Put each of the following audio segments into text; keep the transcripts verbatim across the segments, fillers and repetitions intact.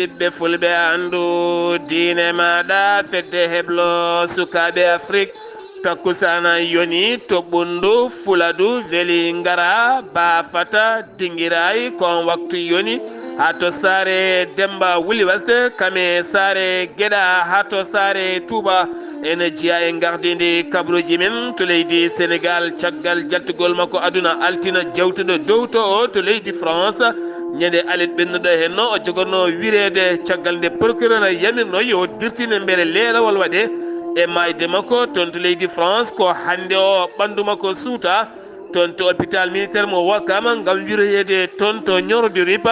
Ɓiɓɓe fulɓe, anndu diine maaɗa, fedde heblo sukaaɓe Afrik. Takkusaana yoni to Ɓunndu, Fuladu, Veliingara, Baafata, Dinngiraay, ko on waktu yoni. Haa to saare Demmba Wuli Wasde, kame saare Geɗa, haa to saare Tuuba. Ene jeyaa e ngardiindi kabaruuji men to leydi Senegaal, caggal jaltugol makko aduna altine jawtuɗo dowto o to leydi France. Ñande alet ɓennuɗo henno, o jogorno wireede caggal nde procureur yamirno yo dirtine mbele leelawol waɗe e maayde makko toon to leydi France. Ko hannde o ɓanndu makko suuta toon to hôpital militaire mo Wakam ngam wiroyeede toon to Nioro du Rip,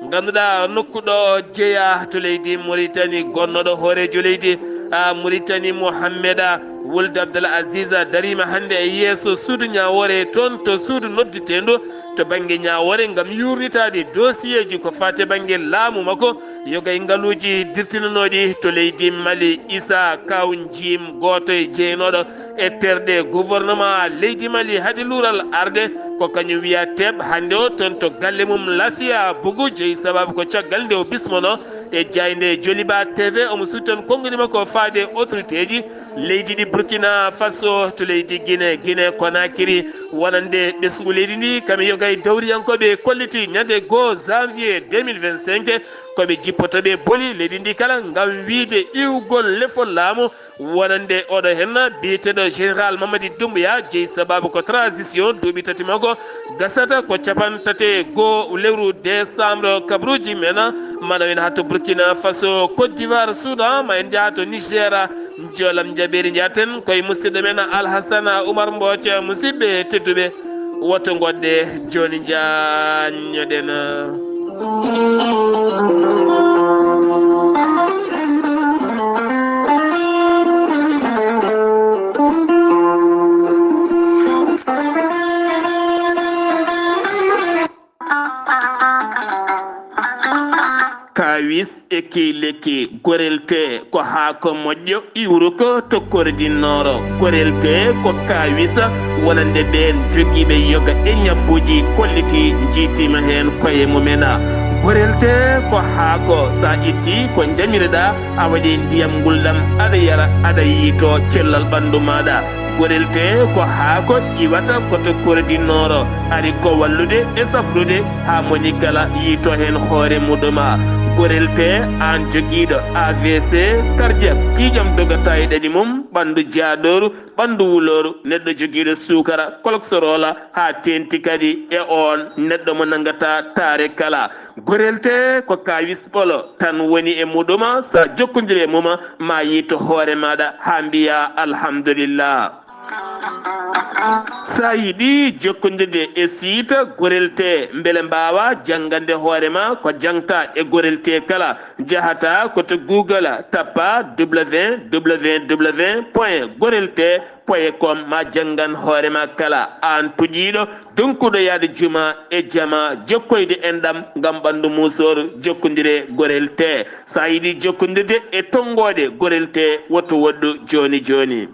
ngannduɗaa nokku ɗo jeyaa to leydi Mauritanie. Gonnooɗo hooreejo leydi, a, Mauritanie, Mohamed Wuld Abdel Aziz, dariima hannde e yeeso suudu ñaawoore toon to suudu nodditeendu to bannge ñaawoore ngam yuurnitaade dosiyeeji ko faati e bannge laamu makko. Yogay ngaluuji dirtinanooɗi to leydi Mali, Issa Kaw Njim, gooto e jeynooɗo e terɗe gouvernement leydi Mali, hade luural arde, ko kañum wiya teeɓ hannde o toon to galle mum Lafiya Bugu. Jeyi sababu ko caggal nde o bismono e jaaynde Joliba T V, omo suttan konngudi makko faade autorité ji leydi ɗi, Burkina Faso, to leydi Guinée, Guinée Conakry, wonande ɓesngu leydi ndi, kame yogay dawriyankooɓe kolliti ñande goo janvier deux mille vingt-cinq, ko ɓe jippoto ɓe boli leydi ndi kala ngam wiide iwgol lefol laamu wonande oɗo henna biyeteɗo Général Mamadi Doumbouya. Jeyi sababu ko transition duuɓi tati makko gasata ko capanɗe tati e goo lewru décembre. Kabaruuji men mana win haa to Burkina Faso, Côte d'Ivoire, Soudan, ma en njaha to Niger. Jolam jaɓeeri njaten koye musidɗo men Alhassana Oumar Mbooc. Musidɓe tedduɓe, woto ngoɗɗe, jooni njaññoɗen. Kaawis e key lekki. Gorel tee ko haako moƴƴo iwruko to Kore du Nord. Gorel tee ko kaawis wonande ɓeen jogiiɓe yoga e ñabbuuji kolliti, njiitiima heen koye mumen. Gorel tee ko haako, so a itti ko njamiriɗaa, a waɗi ndiyam ngulɗam, aɗa yara, aɗa yiito cellal ɓanndu maaɗa. Gorel tee ko haako iwata ko to Kore du Nord, ari ko wallude e safrude haa moni kala yiito heen hoore muɗuma. Gorel tee, aan jogiiɗo A V C cardiaque, ƴiiƴam dogata e ɗaɗi mum, ɓanndu jaadooru, ɓanndu wulooru, neɗɗo jogiiɗo suukara, cholestérol, haa teeŋti kadi e oon neɗɗo mo nanngataa taare kala. Gorel tee ko kaawis ɓolo tan woni e muɗuma, so a jokkondirii e mum, ma yiito hoore maaɗa haa mbiyaa alhamdulillah. So a yiɗi jokkondirde e siita Gorel tee mbele mbaawa janngande hoore ma ko jaŋta e Gorel tee kala, njahata ko to Google, tappa W W W point gorel tee point com, ma janngan hoore ma kala, aan tuƴiiɗo, donkuɗo yahde juma e jama, jokkoyde enɗam ngam ɓanndu muusooru. Jokkondiree Gorel tee. So a yiɗi jokkondirde e tonngooɗe Gorel tee, woto woɗɗu jooni jooni.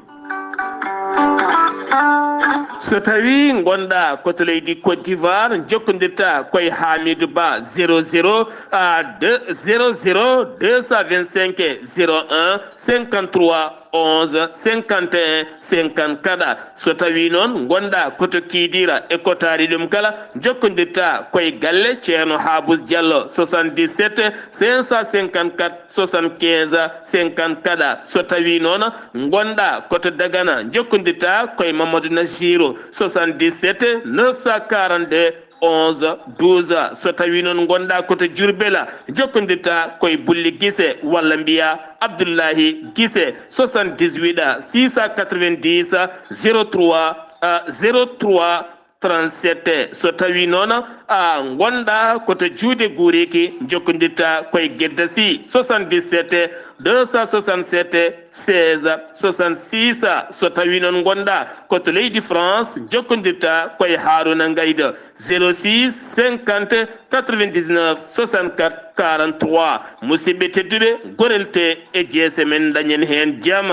So tawii ngonɗaa ko to leydi Côte d'Ivoire, jokkondirtaa koye Hamidou Ba, zéro zéro, a, deux, zéro zéro deux cent vingt-cinq zéro un cinquante-trois onze cinquante et un cinquante-quatre. So tawii noon ngonɗaa ko to Kidira e ko taari ɗum kala, jokkondirtaa koye galle Ceerno Haabus Diallo, soixante-dix-sept cinq cent cinquante-quatre soixante-quinze cinquante-quatre. So tawii noon ngonɗaa ko to Dagana, jokkondirtaa koye Mamadou Najiru, soixante-dix-sept neuf cent quarante-deux onze douze. So tawii noon ngonɗaa ko to Diourbel, jokkondirtaa koye Bulli Gise walla mbiyaa Abdullahi Gise, soixante-dix-huit six cent quatre-vingt-dix zéro trois, euh, zéro trois trente-sept. So tawii noon a ngonɗaa ko to Juude Guuriki, jokkondirtaa koye Gedda Sy, soixante-dix-sept deux cent soixante-sept seize soixante-six. So tawii noon ngonɗaa ko to leydi France, jokkondirtaa koye Haaruna Ngaydo, zéro six cinquante quatre-vingt-dix-neuf soixante-quatre quarante-trois. Musidɓe tedduɓe, Gorel tee e jeese men, dañen heen jam.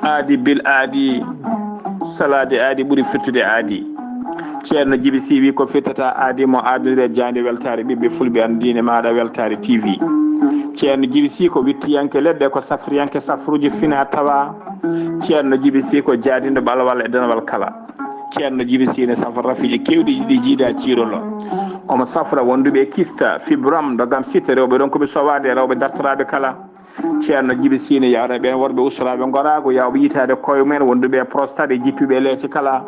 Aadi bil aadi, salaade aadi ɓuri firtude aadi. Ceerno Jibi Sy wi ko firtata aadi mo aadunde e jaaynde weltaare ɓiɓɓe fulɓe anndiine maaɗa weltaare T V. Ceerno Jibi Sy ko wittiyanke leɗɗe, ko safriyanke safruuji fina tawa. Ceerno Jibi Sy ko jaadinɗo ɓalwal e denwal kala. Ceerno Jibi Sy ne safra rafiiji keewɗi ɗi jiida ciirol. Omo safra wonduɓe e kista, fibrom, dogam sitte, rewɓe ronkuɓe sowaade e rewɓe dartoraaɓe kala. Ceerno Jibi Sy ne yawra ɓeen worɓe ustoraaɓe ngoraagu, yawɓe yitaade koye mumen, wonduɓe e prostate e jippiiɓe e leece kala.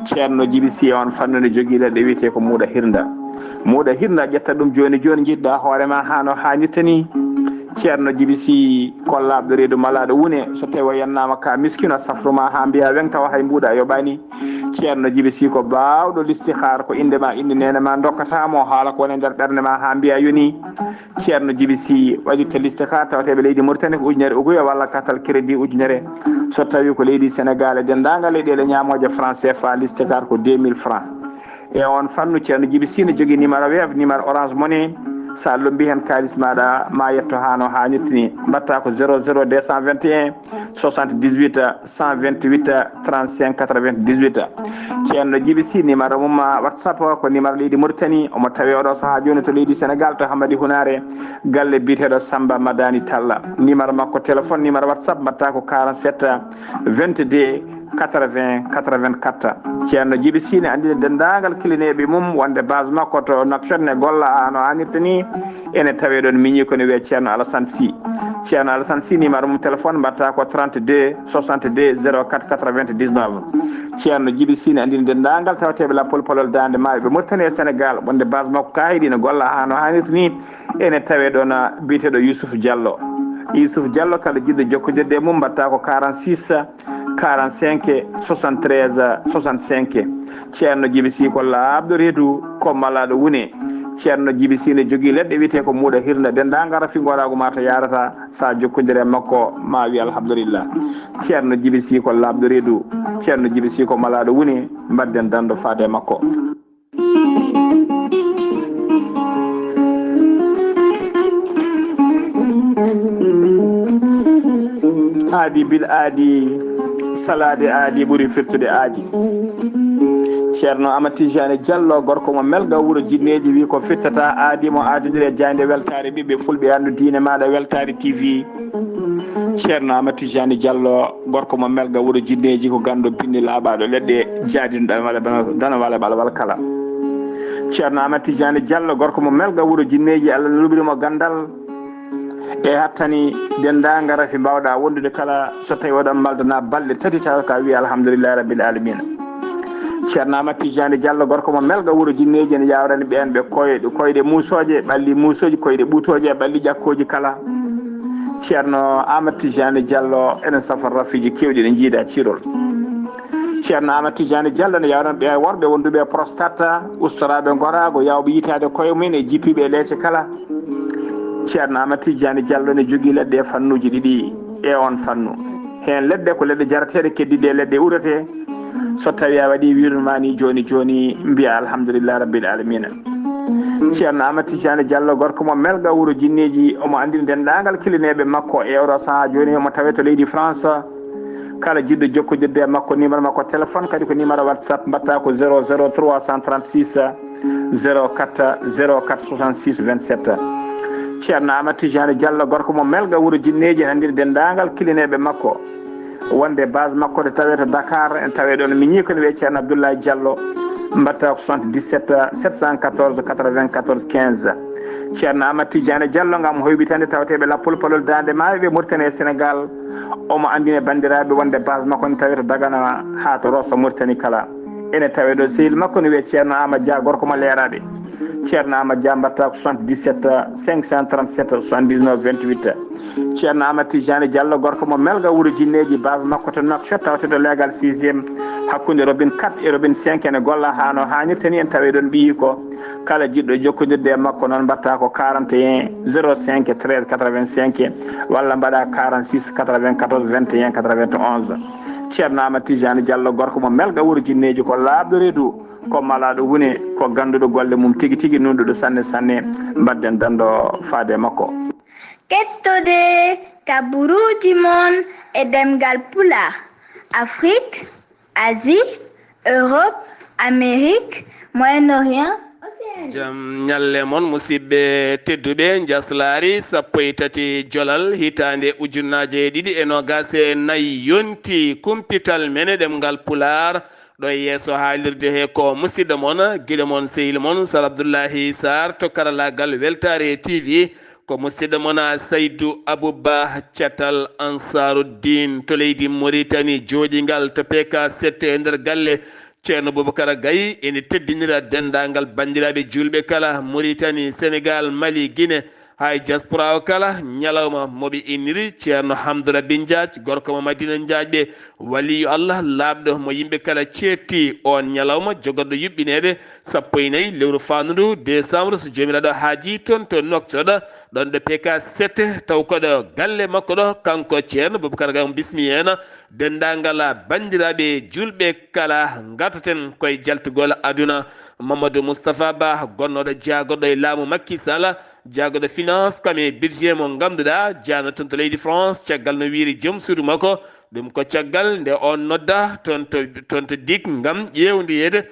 Ceerno Jibi Sy e on fannu ne jogii leɗɗe wiyetee ko muuɗa hirnda. Muuɗa hirnda, ƴetta ɗum jooni jooni, njiɗɗa hoore ma haa no haanirta ni. Ceerno Jibi Sy ko laaɓɗo reedu malaaɗo wune, so tawi o yannaama ka miskino, safru ma haa mbiya weŋ tawa hay mbuuɗa yoɓaani. Ceerno Jibi Sy ko baawɗo listihaar, ko innde ma, innde neene ma, ndokkata mo haala ko woni e nder ɓernde ma haa mbiya yoni. Ceerno Jibi Sy waɗirta listihaar tawateeɓe leydi Mauritanie ko ujunere uguya walla kartal crédit ujunere. So tawi ko leydi Sénégal e denndaangal leyɗeele ñaamooje franc C F A, listihaar ko deux mille francs. E on fannu, Ceerno Jibi Sy ne jogii numéro Wave, numéro Orange Money. Sa lombi heen kaalis maaɗa, ma yetto haa no haanirta ni. Mbaɗta ko zéro zéro deux cent vingt et un soixante-dix-huit cent vingt-huit trente-cinq quatre-vingt-dix-huit. Ceerno Jibi Sy, numéro mum WhatsApp ko numéro leydi Mauritanie. Omo tawi oɗo sahaa jooni to leydi Sénégal, to Hammadi Hunaare, galle biyeteeɗo Samba Madani Talla. Numéro makko téléphone, numéro WhatsApp mbaɗta ko quarante-sept vingt-deux quatre-vingts quatre-vingt-quatre. Ceerno Jibi Sy ne anndina denndaangal kilineeɓe mum wonde base makko to Nouakchott ne golla haa no haanirta ni. Ene tawee ɗoon miñi ko ne wiyee Ceerno Alassane Sy. Ceerno Alassane Sy, numéro mum téléphone mbaɗta ko trente-deux soixante-deux zéro quatre quatre-vingt-dix-neuf. Ceerno Jibi Sy ne anndina denndaangal tawateeɓe lappol palol Daande Maayo ɓe Mauritanie e Sénégal wonde base makko kaayɗi ne golla haa no haanirta ni. Ene tawee ɗoon biyeteeɗo Youssouf Diallo. Youssouf Diallo, kala jiɗɗo jokkondirde e mum, mbaɗta ko quarante-six quarante-cinq soixante-treize soixante-cinq. Ceerno Jibi Sy ko laaɓɗo reedu, ko malaaɗo wune. Ceerno Jibi Sy ne jogii leɗɗe wiyetee ko muuɗa hirnda, denndaangal rafi ngoraagu ma to yaarata, sa jokkondire e makko ma wi alhamdulillah. Ceerno Jibi Sy ko laaɓɗo reedu, Ceerno Jibi Sy ko malaaɗo wune, mbaɗden danndo faade e makko. Aadi bil aadi, salaade aadi ɓuri firtude aadi. Ceerno Amadou Tidiane Diallo, gorko mo Melga, wuro Jinneeji, wi ko firtata aadi mo aadunde e jaaynde weltaare ɓiɓɓe fulɓe, anndu diine maaɗa weltaare T V. Ceerno Amadou Tidiane Diallo, gorko mo Melga, wuro Jinneeji, ko ganndo binni laaɓaaɗo leɗɗe, jaadinɗo dana wala, dana wala ɓalwal kala. Ceerno Amadou Tidiane Diallo, gorko mo Melga, wuro Jinneeji, Allah ne luɓiri mo ganndal. E hattani denndaangal rafi mbaawɗa wondude kala, so tawi oɗon maldana balɗe tati tawa ka wiya alhamdulillahi rabbil alamina. Ceerno Amadou Tidiane Diallo, gorko mo Melga, wuro Jinneeji, ene yawrani ɓeen ɓe koyɗe, koyɗe muusooje, ɓalli muusooji, koyɗe ɓuutooje, ɓalli ƴakkooji kala. Ceerno Amadou Tidiane Diallo ene safra rafiiji keewɗi ɗi jiida cirol. Ceerno Amadou Tidiane Diallo ne yawrani ɓe worɓe wonduɓe e prostate, ustoraaɓe ngoraagu, yawɓe yitaade koye mumen e jippiiɓe e leece kala. Ceerno Amadou Tidiane Diallo ne jogii leɗɗe e fannuuji ɗiɗi e on fannu. Heen leɗɗe ko leɗɗe jarateeɗe, keddiiɗe e leɗɗe uratee. So tawi a waɗi wirmani jooni jooni, mbiya alhamdulillah rabbil alamina. Ceerno Amadou Tidiane Diallo, gorko mo Melga, wuro Jinneeji, omo anndina denndaangal kilineeɓe makko e oɗo sahaa jooni, omo tawee to leydi France. Kala jiɗɗo jokkondirde e makko, numéro makko téléphone kadi ko numéro WhatsApp, mbaɗta ko zéro zéro trois cent trente-six zéro quatre zéro quatre soixante-six vingt-sept. Ceerno Amadou Tidiane Diallo, gorko mo Melga, wuro Jinneeji, anndina denndaangal kilineeɓe makko wonde base makko ne tawee to Dakar, en tawee ɗoon miñi ko ne wiyee Ceerno Abdoulaye Diallo, mbaɗta ko soixante-dix-sept sept cent quatorze quatre-vingt-quatorze quinze. Ceerno Amadou Tidiane Diallo, ngam hoyɓitande tawateeɓe lappol palol Daande Maayo ɓe Mauritanie e Sénégal, omo anndina banndiraaɓe wonde base makko ne tawee to Dagana haa to Rosso Mauritanie kala. Ene tawee ɗo sehil makko ne wiyee Ceerno Amadou Dia, gorko mo Leeraaɓe. Ceerno Amadou Dia, mbaɗta ko soixante-dix-sept cinq cent trente-sept soixante-dix-neuf vingt-huit. Ceerno Amadou Tidiane Diallo, gorko mo Melga, wuro Jinneeji, base makko to Nouakchott, tawteeɗo leegal sixième, hakkunde robinet quatre e robinet cinq, ene golla haa no haanirta ni, en tawee ɗoon ɓiyiiko. Kala jiɗɗo jokkondirde e makko noon, mbaɗta ko quarante et un zéro cinq treize quatre-vingt-cinq walla mbaɗa quarante-six quatre-vingt-quatorze vingt et un quatre-vingt-onze. Ceerno Amadou Tidiane Diallo, gorko mo Melga, wuro Jinneeji, ko laaɓɗo reedu, ko malaaɗo wune, ko gannduɗo golle mum tigi tigi, nunɗuɗo sanne sanne. Mbaɗden danndo faade e makko. Kettode kaburuuji mon e ɗemngal Pulaar, Afrik, Asie, Europe, Amérique, Moyen-Orient, Océanie. Jam ñalle mon, musidɓe tedduɓe. Njaslaari sappo e tati jolal, hitaande ujunnaaje ɗiɗi e noogaas e nayi yonti. Kumpital men e ɗemngal Pulaar ɗo e yeeso haalirde he ko musidɗo mon, giɗo mon, sehil mon, Sar Abdullahi Sar to karalaagal Weltaare T V. Ko musidɗo mon Saydu Abuba Catal Ansaruddin to leydi Moritani, jooɗingal to P K sept e nder galle Ceerno Bubakara Gaye. Ene teddinira denndaangal banndiraaɓe juulɓe kala, Moritani, Senegaal, Mali, Gine, haa e diaspora o kala. Ñalawma mo ɓe inniri Ceerno Hamdu Rabbi Njaaj, gorko mo Madina Njaajɓe, waliyu Allah laaɓɗo mo yimɓe kala ceetti. Oon ñalawma jogorɗo yuɓɓineede sappo e nayi lewru faandu ndu décembre, so Joomiraaɗo haajii, toon to Nouakchott, ɗoon ɗo P K sept, taw ko ɗo galle makko ɗo, kanko Ceerno Bubakar Gaye, bismi en denndaangal banndiraaɓe juulɓe kala. Ngartaten koye jaltugol aduna. Mamadou Moustapha Ba, gonnooɗo jaagorɗo e laamu Macky Sall, jaagorɗo finance kam e budget mo ngannduɗaa, jaana toon to leydi France, caggal no wiiri joom suudu makko. Ɗum ko caggal nde oon nodda toon to, toon to dik ngam ƴeewndiyeede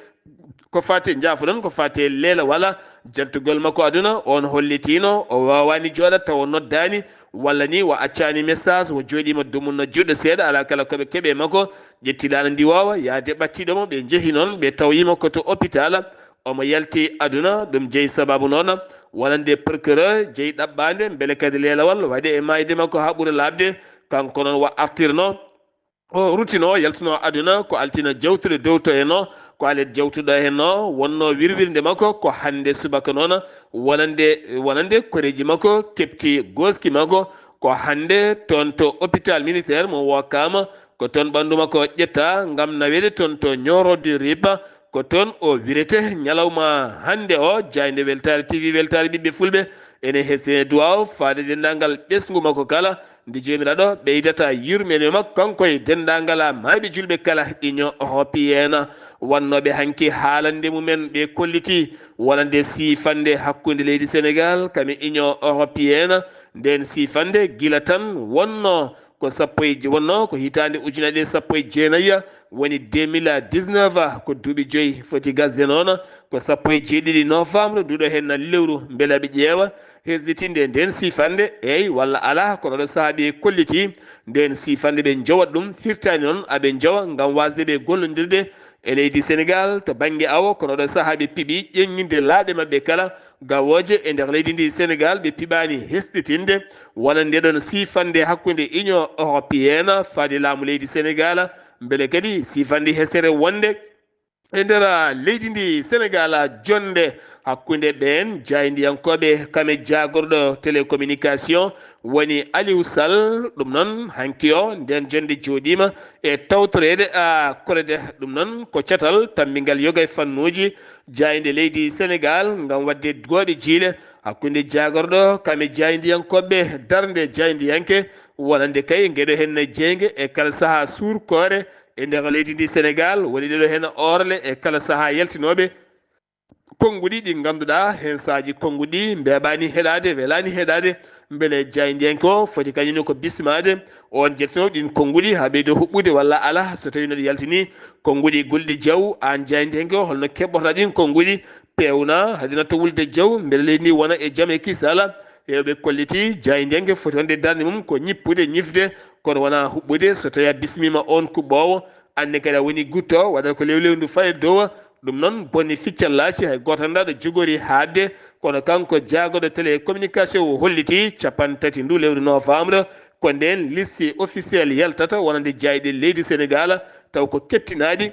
ko faati, njaafoɗon, ko faati e leelawal jaltugol makko aduna. Oon hollitiino o waawaani jooɗa tawa noddaani, walla ni o accaani message, o jooɗiima dumunna juuɗe seeɗa, alaa kala ko ɓe keɓe makko. Ƴetti laana ndiwoowa, yaade ɓattiiɗo mo, ɓe njehi noon, ɓe tawiima ko to hôpital. Omo yalti aduna, ɗum jeyi sababu noon wonande procureur, jeyi ɗaɓɓaande mbele kadi leelawal waɗe e maayde makko haa ɓura laaɓde. Kanko noon o artirno, o rutino, yaltuno aduna ko altine jawtuɗo dowto en o, ko alet jawtuɗo heen o, wonno wirwirnde makko ko hannde subaka noon, wonande, wonande koreeji makko keɓti gooski makko, ko hannde toon to hôpital militaire mo Ouakam, ko toon ɓanndu makko ƴetta ngam naweede toon to Nioro du Rip. Ko toon o wirete ñalawma hannde o. Jaaynde Weltaare T V, weltaare ɓiɓɓe fulɓe, ene hesɗi, ene duwaawa faade denndaangal ɓesngu makko kala, nde Joomiraaɗo ɓeydata yurmeende makko, kanko e denndaangal maayɓe juulɓe kala. Union européenne wannooɓe hanki haalande mumen, ɓe kolliti wonande siifannde hakkunde leydi Senegaal kam e Union européenne. Ndeen siifannde gila tan wonno ko sappo e je-, wonno ko hitaande ujunaaje ɗiɗi e sappo e jeenayi, woni deux mille dix-neuf, ko duuɓi joyi foti gasde noon, ko sappo e jeeɗiɗi novembre nduɗo heen lewru, mbele aɓe ƴeewa hesɗitinde ndeen siifannde, eey walla alaa. Kono ɗo sahaa ɓe kolliti ndeen siifannde, ɓe njowat ɗum, firtaani noon aɓe njowa ngam waasde ɓe gollondirde e leydi Senegaal to bannge awo. Kono ɗo sahaa ɓe piɓi ƴeŋŋinde laaɗe maɓɓe kala gawooje e nder leydi ndi Senegaal, ɓe piɓaani hesɗitinde wonande ɗoon siifannde hakkunde Union européenne faade laamu leydi Senegaal, mbele kadi siifannde hesere wonde e nder leydi ndi Senegaal, jonnde hakkunde ɓeen jaayndiyankooɓe kam e jaagorɗo télécommunication woni Aliou Sall. Ɗum noon, hanki o, ndeen jonnde jooɗiima e tawtoreede a korede. Ɗum noon ko catal tammbingal yoga e fannuuji jaaynde leydi Senegaal ngam waɗde gooɓe jiile hakkunde jaagorɗo kam e jaayndiyankooɓe darnde jaayndiyanke wonande kay ngeɗo heen jeynge e kala sahaa suurkoore e nder leydi ndi Senegaal. Woni ɗeɗo heen oorle e kala sahaa yaltinooɓe konnguɗi ɗi ngannduɗaa heen saaji konnguɗi mbeeɓaani heɗaade, welaani heɗaade, mbele jaayndiyanke o foti kañum ne ko bismaade oon jettino ɗin konnguɗi haa ɓeydo huɓɓude walla alaa. So tawii noɗo yaltini konnguɗi gulɗi jaw, aan jaayndiyanke o, holno keɓɓorta ɗin konnguɗi, peewna, haade natta wulde jaw, mbele leydi ndi wona e jam e kisala? Heewɓe kolliti jaayndiyanke foti wonde darnde mum ko ñippude, ñifde, kono wonaa huɓɓude. So tawii a bismiima oon kuɓɓoowo, aan ne kadi a woni gutto, waɗata ko lewlewndu fayi e dow. Ɗum noon bonni ficcallaaji, hay gooto anndaa ɗo jogori haaɗde. Kono kanko jaagorɗo télécommunication o holliti capanɗe tati ndu lewru novembre, ko ndeen liste officielle yaltata wonande jaayɗe leydi Senegaal, taw ko keptinaaɗi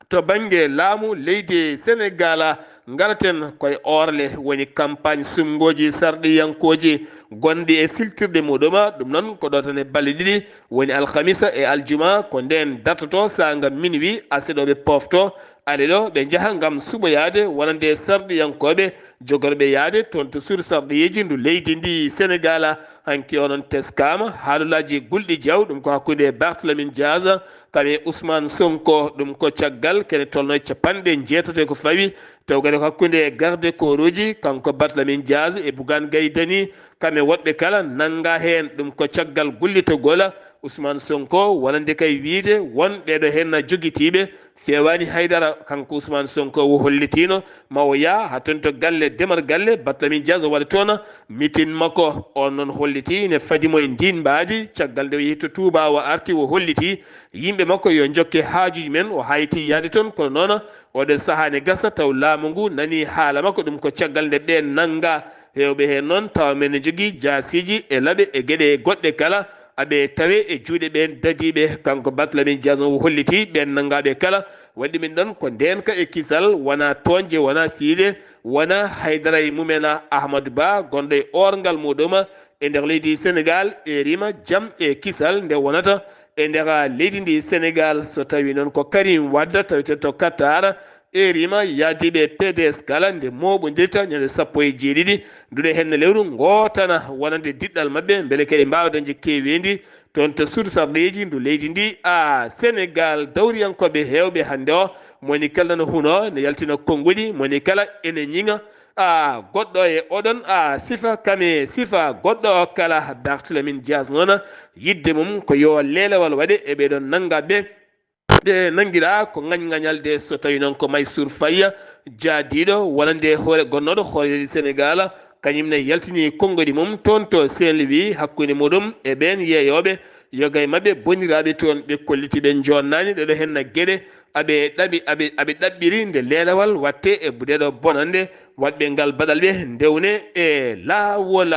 to bannge laamu leydi Senegaal. Ngaraten koye oorle, woni campagne suɓngooji sarɗiyankooji gonɗi e siltirde muɗum. Ɗum noon ko ɗo tan e balɗe ɗiɗi, woni alhamisa e aljuma, ko ndeen dartoto saanga minuit, aseɗooɓe pofto, ale ɗo ɓe njaha ngam suɓoyaade wonande sarɗiyankooɓe jogorɓe yahde toon to suudu sarɗiyeeji ndu leydi ndi Senegaal. Hanki o noon teskaama haalolaaji gulɗi jaw, ɗum ko hakkunde Barthélémy Dias kam e Ousmane Sonko, ɗum ko caggal kene tolno e capanɗe jeetato e ko fawi, taw kadi ko hakkunde garde corps uji, kanko Barthélémy Dias e Bougane Gaye Dany, Kamɓe woɗɓe kala nanngaa heen. Ɗum ko caggal gullitogol Ousmane Sonko, wonande kay wiyde won ɓeeɗo heen jogitiiɓe feewaani haydara. Kanko Ousmane Sonko o hollitiino ma o yaha haa toon to galle, Demal Galle, Barthélémy Dias o waɗa toon mitin makko. On noon hollitii ne fadi mo e ndiin mbaadi, caggal nde o yehi to Touba o arti o hollitii yimɓe makko yo njokke haajuuji men, o hayti yahde toon. Kono noon oɗo sahaa ne gasa taw laamu ngu nanii haala makko, ɗum ko caggal nde ɓeen nanngaa. Heewɓe heen noon tawa men ne jogii jaasiiji e laɓe e geɗe goɗɗe kala, aɓe tawe e juuɗe ɓeen dadiiɓe. Kanko Barthélémy Dias o hollitii ɓeen nanngaaɓe kala, waɗi ɗumen ɗoon ko ndeenka e kisal, wonaa tooñde, wonaa fiyde, wonaa haydara e mumen. Ahmadou Ba, gonɗo e oorngal muɗum e nder leydi Senegaal, eerima jam e kisal nde wonata e nder leydi ndi Senegaal. So tawii noon ko Karim Wade, tawetee to Qatar, eerima yahdiiɓe P D S kala nde mooɓondirta ñande sappo e jeeɗiɗi nduɗe heen lewru ngootana wonande diɗɗal maɓɓe, mbele kadi mbaawa dañde keeweendi toon to suudu sarɗiiji ndu leydi ndi. A Senegaal, dawriyankooɓe heewɓe hannde o, mo woni kala no huno ne yaltina konnguɗi, mo woni kala ene ñiŋa a goɗɗo e oɗon a sifa, kame sifa goɗɗo o kala. Barthélémy Dias noon, yidde mum ko yo leelewal waɗe e ɓeeɗon nanngaɓe. Ɓe nanngiraa ko ŋañŋañalde, so tawii noon ko Mansour Faye, jaadiiɗo wonande hoore, gonnooɗo hoore Senegaal, kañum ne yaltini konnguɗi mum toon to Saint-Louis hakkunde muɗum e ɓeen yeeyooɓe, yoga e maɓɓe boniraaɓe toon, ɓe kolliti ɓe njoonnaani ɗeɗo heen geɗe, aɓe ɗaɓi, aɓe, aɓe ɗaɓɓiri nde leelewal waɗte e budeɗo bonannde waɗɓe ngal baɗal ɓe ndewne e laawol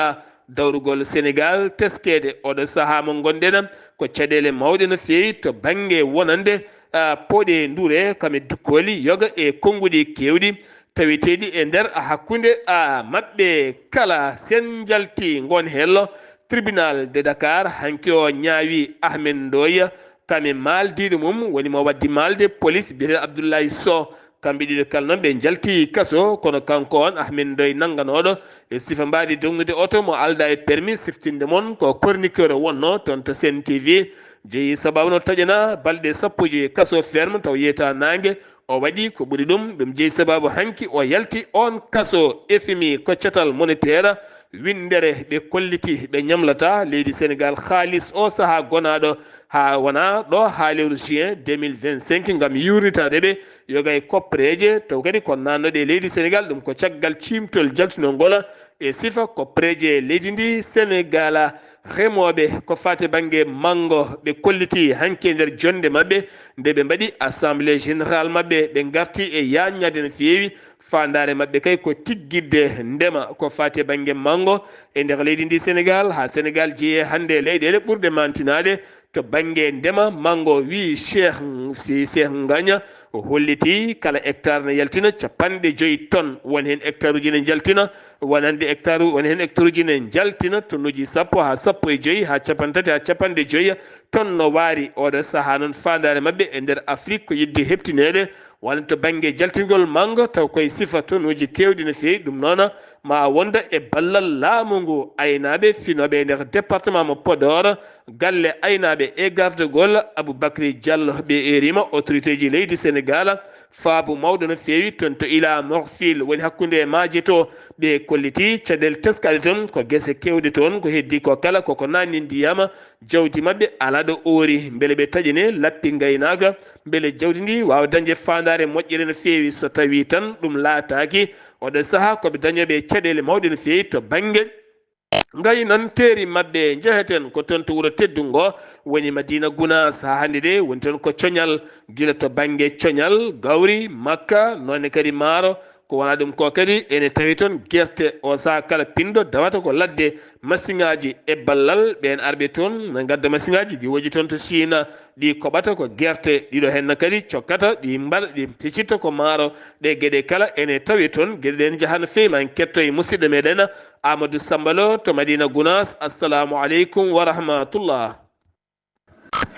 dawrugol Senegaal teskeede. Oɗo sahaa mo ngonɗen ko caɗeele mawɗe no feewi to bannge wonande, ah, pooɗe ndure, kame dukkooli, yoga e konnguɗi keewɗi taweteeɗi e nder hakkunde, ah, maɓɓe kala. Sen njalti ngon hello, tribunal de Dakar hanki o ñaawi Ahmed Ndoye, kame maaldiiɗo mum woni mo waddi maalde, police biyeteeɗo Abdoulaye Sow. Kamɓe ɗiɗo kala noon ɓe njalti kaso, kono kanko on Ahmed Ndoye nannganooɗo e sifa mbaadi dognude oto mo aldaa e permis siftinde mon ko chroniqueur wonno toon to Sen T V, jeyi sabaabu no taƴana balɗe sappo e joyi kaso ferme taw yeeyta naange. O waɗi ko ɓuri ɗum, ɗum jeyi sabaabu hanki o yalti on kaso. F M I ko catal moneteer winndere ɓe kolliti ɓe ñamlata leydi Senegaal haalis o sahaa gonaaɗo haa wona ɗo haa lewru juin deux mille vingt-cinq ngam yuurnitaade ɓe yoga e koppereeje, taw kadi ko naatnooɗe e leydi Senegaal. Ɗum ko caggal ciimtol jaltinol ngol e sifa koppereeje leydi ndi Senegaal. Remooɓe ko faati bannge manngo ɓe kolliti hanki e nder jonnde maɓɓe nde ɓe mbaɗi assemblée générale maɓɓe, ɓe ngarti e yaaññaade no feewi. Faandaare maɓɓe kay ko tiggitde ndema ko faati e bannge manngo e nder leydi ndi Senegaal, haa Senegaal jeyee hannde e leyɗeele ɓurɗe maantinaade to bannge ndema manngo, wii Cheikh, si Cheikh Ngagne. O holliti kala hectare ne yaltina capanɗe joyi tonnes, won heen hectare uji ne njaltina, wonande hectare, won heen hectare uji ne njaltina tonnes uji sappo haa sappo e joyi, haa capanɗe tati haa capanɗe joyi tonnes no waari. Oɗo sahaa noon faandaare maɓɓe e nder Afrik ko yiɗde heɓtineede wonande to bannge jaltingol manngo, taw koye sifa tonnes uji keewɗi no feewi. Ɗum noon ma wonda e ballal laamu ngu. Aynaaɓe finooɓe e nder département mo Podor, galle aynaaɓe e gardagol Aboubacry Diallo, ɓe eerima autorité ji leydi Senegaal faabu mawɗo no feewi toon to Ila Morphil woni hakkunde e maaje to. Ɓe kolliti caɗeele teskaɗe toon ko gese keewɗe toon, ko heddi ko kala koko naatni ndiyam, jawdi maɓɓe alaa ɗo oori, mbele ɓe taƴine lappi ngaynaaka, mbele jawdi ndi waawa dañde faandaare moƴƴere no feewi. So tawii tan ɗum laataaki, oɗo sahaa ko ɓe dañooɓe caɗeele mawɗe no feewi to bannge ngaynanteeri maɓɓe. Njeheten ko toon to wuro teddungo woni Madina Gunaas. Haa hannde de woni toon ko coñal, gila to bannge coñal gawri, makka, noone kadi maaro. Ko wonaa ɗum ko kadi ene tawi toon gerte. O sahaa kala pinndo dawata ko ladde masiŋaaji e ballal ɓeen arɓe toon, ne ngadda masiŋaaji giwooji toon to Siina. Ɗi koɓata ko gerte, ɗiɗo heen kadi cokkata, ɗi mbaɗa, ɗi picitta ko maaro. Ɗe geɗe kala ene tawi toon. Geɗe ɗe ne njaha no feewi. Ma en ketto e musidɗo meɗen Amadou Samba Lo to Madina Gunaas. Assalamu aleykum wa rahmatullah.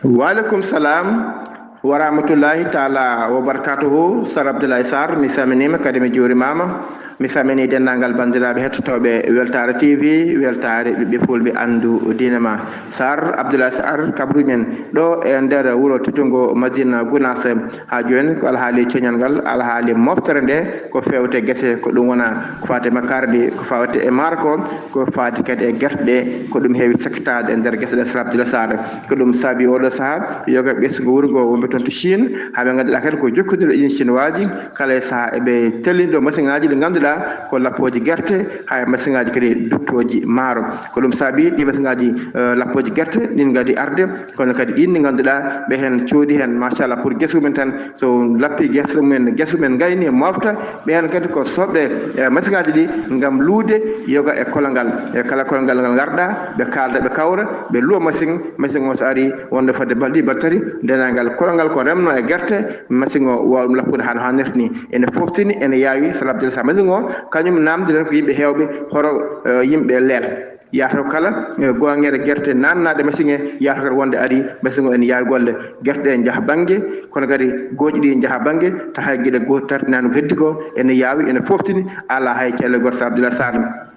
Wa aleykum salam wa rahmatullahi taala wa barakatuhu. Sar Abdoulaye Sarr, mi salminiima kadi mi juurimaama. Mi salmini denndaangal banndiraaɓe hettotooɓe Weltaare T V, Weltaare ɓiɓɓe Fulɓe, anndu diine ma. Sarr, Abdoulaye Sarr, kabruɗen ɗo e nder wuro teddungo Madina Gunaas. Haa jooni ko alhaali coñal ngal, alhaali moftere nde, ko feewte gese, ko ɗum wona ko faati e makkaari, ko faati e maaro ko, ko faati kadi e gerte ɗe, ko ɗum heewi sakkitaade e nder gese ɗe, Sarr Abdoulaye Sarr. Ko ɗum saabi oɗo sahaa yoga ɓesngu wuro ngo wonɓe toon to Chine, haa ɓe ngannduɗaa kadi ko jokkondirɗo e Chinois ji, kala e sahaa eɓe tellini ɗo masiŋaaji ɗi ngannduɗaa ko lappooji gerte, haa e masiŋaaji kadi duttooji maaro. Ko ɗum saabi ɗi masiŋaaji, eh, lappooji gerte ɗin ngadi arde, kono kadi ɗin ɗi ngannduɗaa ɓe heen coodi heen, machallah, pour gesu men tan, so lappi gesu men, gesu men ngayni mofta, ɓe heen kadi ko soɓɓe, eh, masiŋaaji ɗi ngam luude yoga e kolongal. E kala kolongal ngal ngarɗaa, ɓe kaalda, ɓe kawra, ɓe luwa masiŋ, masiŋ o so ari wonde fodde balɗe ɗiɗi, balɗe tati, denndaangal kolongal ko remno e gerte, masiŋ o waawa ɗum lappude haa no haanirta ni. Ene foftini, ene yaawi, Sarr Abdoulaye Sarr. Masiŋ o, kañum naamndiren ko yimɓe heewɓe, hoto, eh, yimɓe leel. Yahata kala, eh, gooŋeere gerte naatnaaɗe masiŋ he, yahata kala wonde ari, masiŋ o ene yaawi golle. Gerte ɗe njaha bannge, kono kadi gooƴi ɗi njaha bannge, tawa hay geɗe gootel tartinaani ko heddi ko, ene yaawi, ene foftini, alaa hay caɗeele gooto, Sarr Abdoulaye Sarr.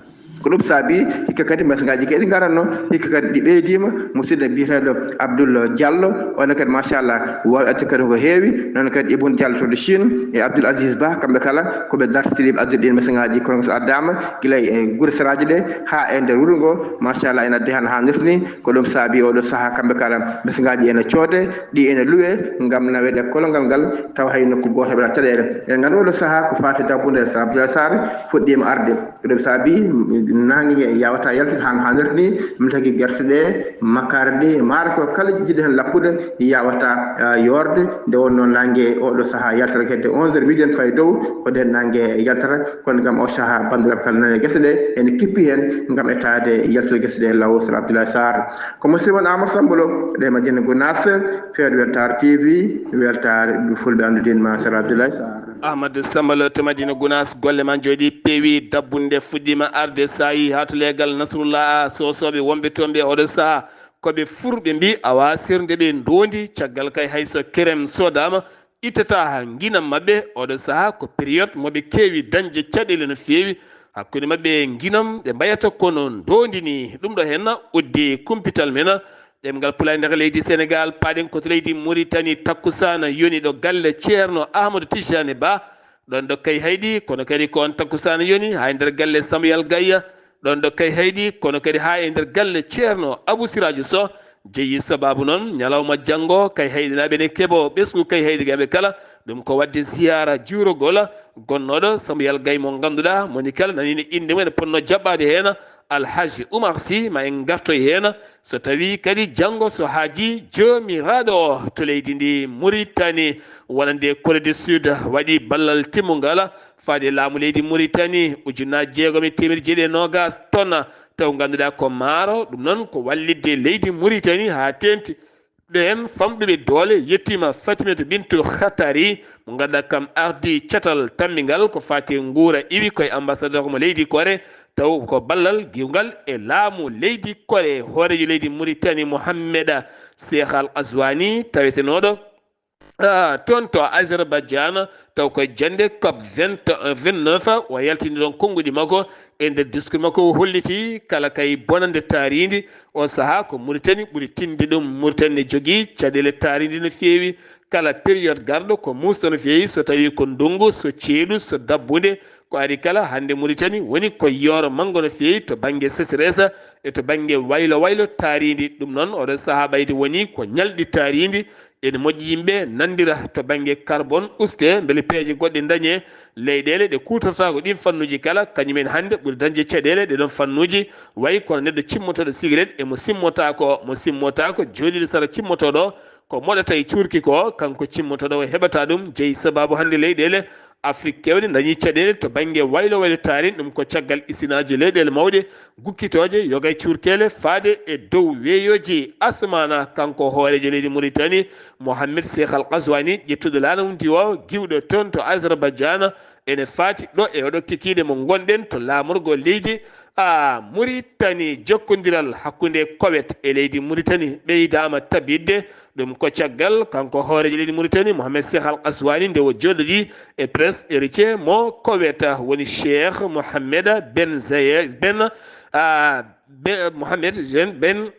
Ko ɗum saabi hikka kadi masiŋaaji kadi ngaratno, hikka kadi ɗi ɓeydiima. Musidɗo biyeteeɗo Abdoul Diallo, on kadi machallah waawi addude kadi ko heewi. Noon kadi Ibun Diallo to Chine e Abdoul Aziz Ba, kamɓe kala ko ɓe dartotiri ɓe addude ɗiin masiŋaaji, kono so addaama gila e gure seraaji ɗe haa e nder wuro ngo, machallah ene addi hannde haa nirtini. Ko ɗum saabi oɗo sahaa kamɓe kala masiŋaaji ene coode, ɗi ene luwe ngam naweede e kolongal ngal, tawa hay nokku gooto heɓata caɗeele. Eɗen nganndi oɗo sahaa ko faati dabbunde, Sarr Abdoulaye Sarr, fuɗɗiima arde. Ko ɗum saabi naange nge yaawataa yaltude haa no haanirta ni, mi tagi gerte ɗe, makkaari ɗi, maaro ko kala jiɗɗo heen lappude yaawataa, ah, yoorde. Nde wonnoo naange oɗo sahaa yaltata ko hedde onze heures, midi en fayi dow, ko ndeen naange yaltata, kono ngam o sahaa banndiraaɓe kala nani e gese ɗe, ene kippi heen ngam etaade yaltude gese ɗe law, Sarr Abdoulaye Sarr. Ko musidɗo mon Amadou Samba Lo, ɗo e Madina Gunaas, feewde Weltaare T V, Weltaare ɓiɓɓe Fulɓe, anndu diine ma, Sarr Abdoulaye Sarr. Ahmad Samba Lo to Madina Gunaas, golle ma njooɗii, peewi, dabbunde fuɗɗiima arde, saayi haa to leegal Nasrullah, Soosooɓe wonɓe toon ɓe oɗo sahaa ko ɓe furɓe mbii awa sernde ɓe ndoondi, caggal kay hay so kerem soodaama, ittata haa nginam maɓɓe. Oɗo sahaa ko période mo ɓe keewi dañde caɗeele no feewi, hakkunde maɓɓe e nginam, ɓe mbayata kono ndoondi ni. Ɗum ɗo heen uddi kumpital men, ɗemngal Pulaar nder leydi Senegaal, paaɗen ko to leydi Muritani, takkusaana yoni ɗo galle Ceerno Ahmadu Tijjaani Ba, ɗoon ɗo Kayhayɗi, kono kadi ko oon takkusaana yoni haa e nder galle Samuyal Gayya, ɗoon ɗo Kayhayɗi, kono kadi haa e nder galle Ceerno Abu Siraaju Soh. Jeyi sabaabu noon, ñalawma janngo, Kayhayɗinaaɓe ne keɓoo ɓesngu Kayhayɗi, kamɓe kala, ɗum ko waɗde ziyaara juurogol gonnooɗo Samuyal Gay mo ngannduɗaa, moni kala nani ne innde mum ene potnoo jaɓɓaade heen, Alhaji Oumar Sy, ma en ngartoy heen, so tawii kadi janngo so haajii Joomiraaɗo o to leydi ndi Muritani, wonande Corée du Sud, waɗi ballal timmungal faade laamu leydi Muritani, ujunnaaji jeegom e teemedde jeeɗiɗi e noogaas ton, taw ngannduɗaa ko maaro, ɗum noon ko wallitde leydi Muritani haa teeŋti. Ɓeen famɗuɓe doole yettiima Fatimata Bintu Khatari, mo ngannduɗaa kam ardii catal tammbingal ko faati e nguura iwi, ko e ambassadeur mo leydi Corée, taw ko ballal giwngal e laamu leydi Corée, hooreejo leydi Muritani Mohamed Cheikh Al Ghazouani tawetenooɗo, ah, toon to Azerbaïdjan, taw ko jannde COP vingt, vingt-neuf, o yaltini ɗoon konnguɗi makko. E nder discours makko, o holliti kala kay bonannde taariindi oo sahaa, ko Muritani ɓuri tinde ɗum. Muritani ne jogii caɗeele taariindi no feewi. Kala période garɗo ko muusɗo no feewi, so tawii ko ndunngu, so ceeɗu, so dabbunde, ko ari kala. Hannde Muritani woni ko yooro manngo no feewi to bannge sécheresse e to bannge waylo waylo taariindi. Ɗum noon, oɗo sahaa ɓayde woni ko ñalɗi taariindi. Ene moƴƴi yimɓe nanndira to bannge carbone ustee, mbele peeje goɗɗe ndañee. Leyɗeele ɗe kuutortaako ɗiin fannuuji kala, kañum en hannde ɓuri dañde caɗeele ɗee ɗoon fannuuji, wayi kono neɗɗo cimmotooɗo sigaret e mo simmotaako, mo simmotaako jooɗiiɗo sara cimmotooɗo, ko moɗata e cuurki ko, kanko cimmotooɗo o heɓata ɗum. Jeyi sabaabu hannde leyɗeele Afrik keewɗe ndañi caɗeele to bannge waylo waylo taariindi, ɗum ko caggal isinaaji leyɗeele mawɗe gukkitooje yoga e cuurkeele faade e dow weeyooji asamaana. Kanko hooreejo leydi Muritani, Mohamed Cheikh Al Ghazouani, ƴettuɗo laana mum diwa o, giwɗo toon to Azerbaïdjan, ene faati ɗo e oɗo kikiiɗe mo ngonɗen to laamorgo leydi, a, Muritani. Jokkondiral hakkunde Kowet e leydi Muritani ɓeydaama tabitde. Ɗum ko caggal kanko hooreejo leydi Mauritanie, Mohamed Cheikh Al Qaswani, nde o jooɗodii e Prince Héritier mo Koweta, woni Cheikh Mohamed Ben Zayed, Ben, ah, Ben, Mohamed Ben, Ben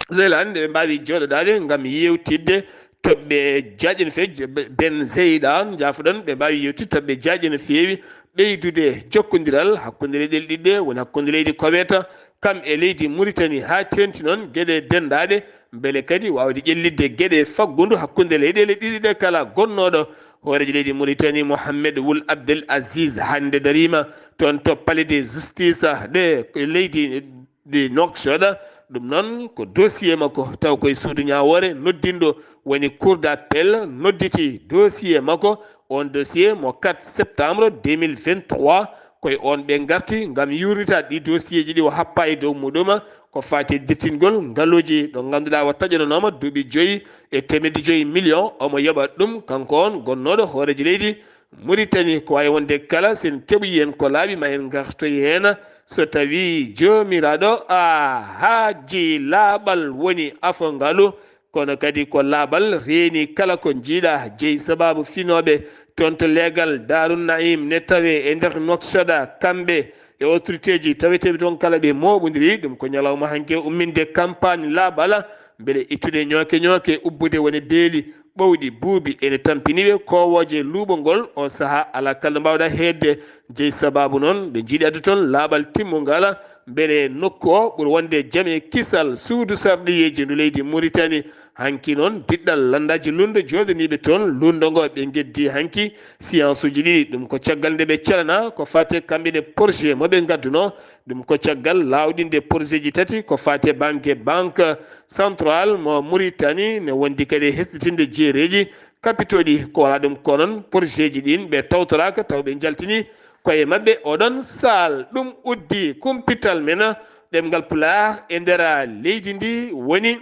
Zaylan, nde ɓe mbaawi jooɗodaade ngam yeewtidde toɓɓe jaaƴe no feewi. Ben Zaylan, njaafoɗon, ɓe mbaawi yeewtidde toɓɓe jaaƴe no feewi, ɓeydude jokkondiral hakkunde leyɗeele ɗiɗi ɗe, woni hakkunde leydi Koweta kam e leydi Mauritanie, haa teeŋti noon geɗe denndaaɗe, mbele kadi waawde ƴellitde geɗe faggudu hakkunde leyɗeele ɗiɗi ɗe kala. Gonnooɗo hooreejo leydi Mauritanie, Mohamed Wul Abdel Aziz, hannde dariima toon to Palais de Justice de leydi de Nouakchott. Ɗum noon ko dossier makko, taw koye suudu ñaawoore noddinɗo, woni Cour d'appel nodditi dossier makko, on dossier mo quatre septembre deux mille vingt-trois. Koye on ɓe ngarti ngam yuurnita ɗi dossier ji ɗi o happa e dow muɗum, ko faati e dirtingol ngaluuji ɗo ngannduɗaa o taƴanonooma duuɓi joyi e teemedde joyi million, omo yoɓa ɗum, kanko on gonnooɗo hooreejo leydi Mauritanie. Ko waawi wonde kala, so en keɓoyi heen ko laaɓi, ma en ngartoy heen, so tawii Joomiraaɗo a haajii laaɓal woni afo ngalu, kono kadi ko laaɓal reeni kala ko njiiɗa, jeyi sabaabu finooɓe toon to leegal Daaru Naim ne tawee e nder Nouakchott, kamɓe e autorité ji taweteeɓe toon kala ɓe mooɓondiri. Ɗum ko ñalawma hanki e umminde campagne laaɓal, mbele ittude ñooke ñooke, ubbude woni beeli ɓowɗi buubi ene tampini ɓe koowooje luuɓol ngol. O sahaa alaa kala ɗo mbaawɗa heedde, jeyi sabaabu noon ɓe njiɗi addu toon laaɓal timmungal, mbele nokku o ɓur wonde jam e kisal suudu sarɗiyeeji ndu leydi Mauritanie. Hanki noon diɗɗal lanndaaji luulndo jooɗaniiɓe toon luulndo ngo ɓe ngeddii hanki séance uji ɗiɗi. Ɗum ko caggal nde ɓe calana ko faati e kamɓe ne projet mo ɓe ngadduno. Ɗum ko caggal laawɗinde projet ji tati ko faati e bannge Banque Centrale mo Mauritanie, ne wondi kadi e hesɗitinde jeereeji capitaux ɗi. Ko alaa ɗum ko noon projet ji ɗin ɓe tawtoraaka taw ɓe njaltini koye maɓɓe oɗon saal. Ɗum uddi kumpital men ɗemngal Pulaar e nder leydi ndi woni